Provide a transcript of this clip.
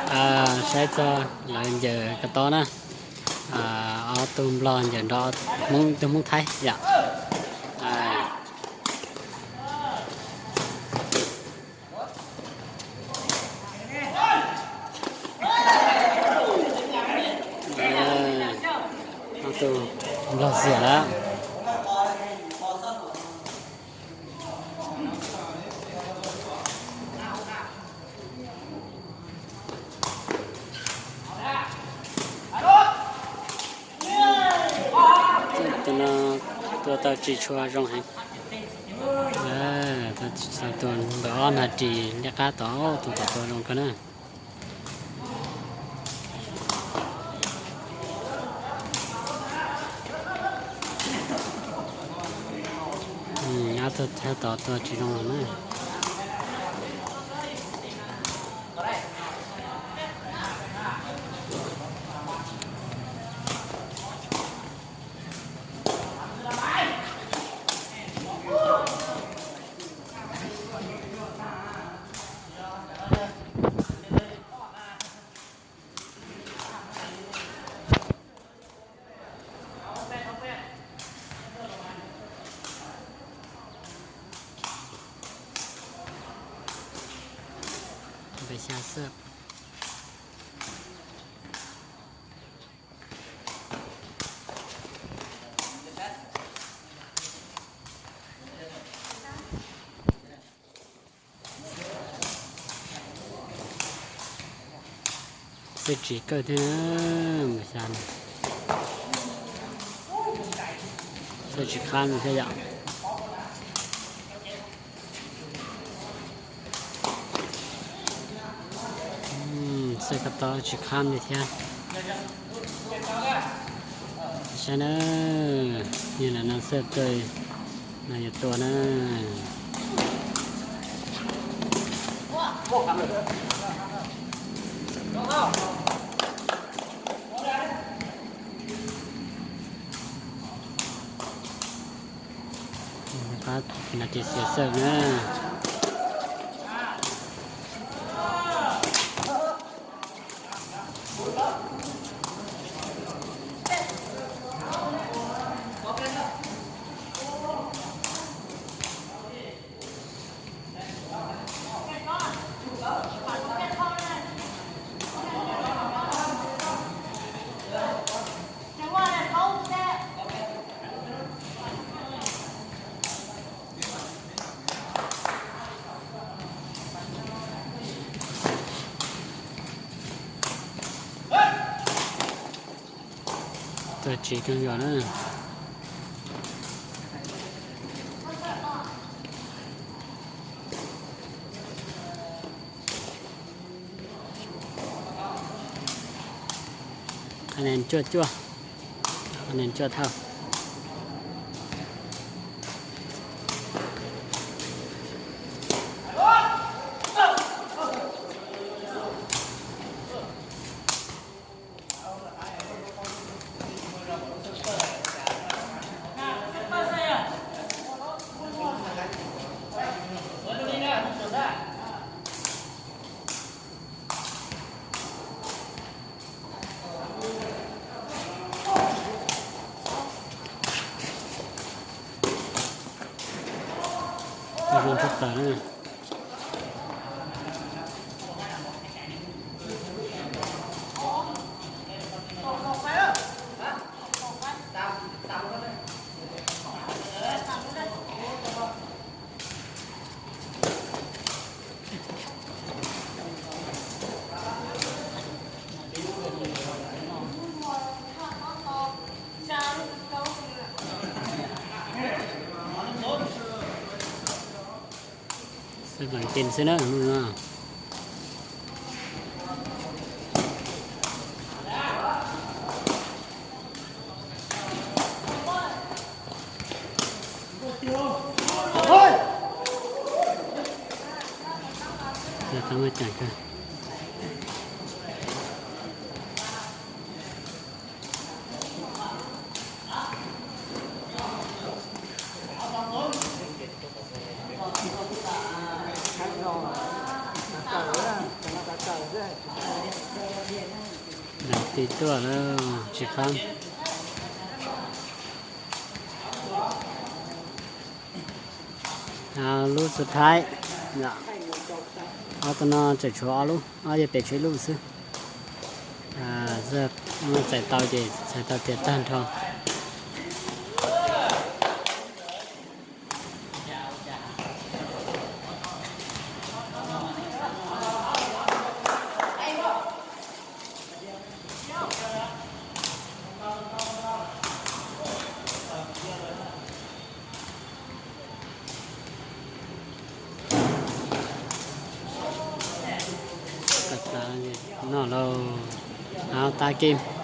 Saib txog lawv ncaws ko taw na, ob tug Nplog ncaws nrog tug Hmoob Thaib yom. Tug Nplog xiam lawm. Tus no tua tau tsis tshua zoo heev. Tus ntawm ob na ris liab qab tod, tus tom tua zoo kawg na. Ob tug thawj tod tua tsis zoo los na. Npaj xya xwb. Xwb tsis kawg thiab, npaj xya no. Xwb tsis qab no thiab yom. Xwb ko taw tsis qab li thiab. Saib na, yog no xwb tus no yuav tua na. Qab no ces xiav xawm na. Tua tsis kawg nkaus na. Qhov no cuaj cuaj, qhov no cuaj thawj. Tau zoo tshaj plaws na. Xwb lees tes xwb na hnub no. Yog tau muaj ceem kawg. Nram ti tuaj lawm, tsis qab. Lub xub thawj, ob tug no tseem tshuav ob lub, ob yog pem tshuav ib lub xwb. Txais tau ces txhais tau tias tag nrho. Noj lauj, tag game.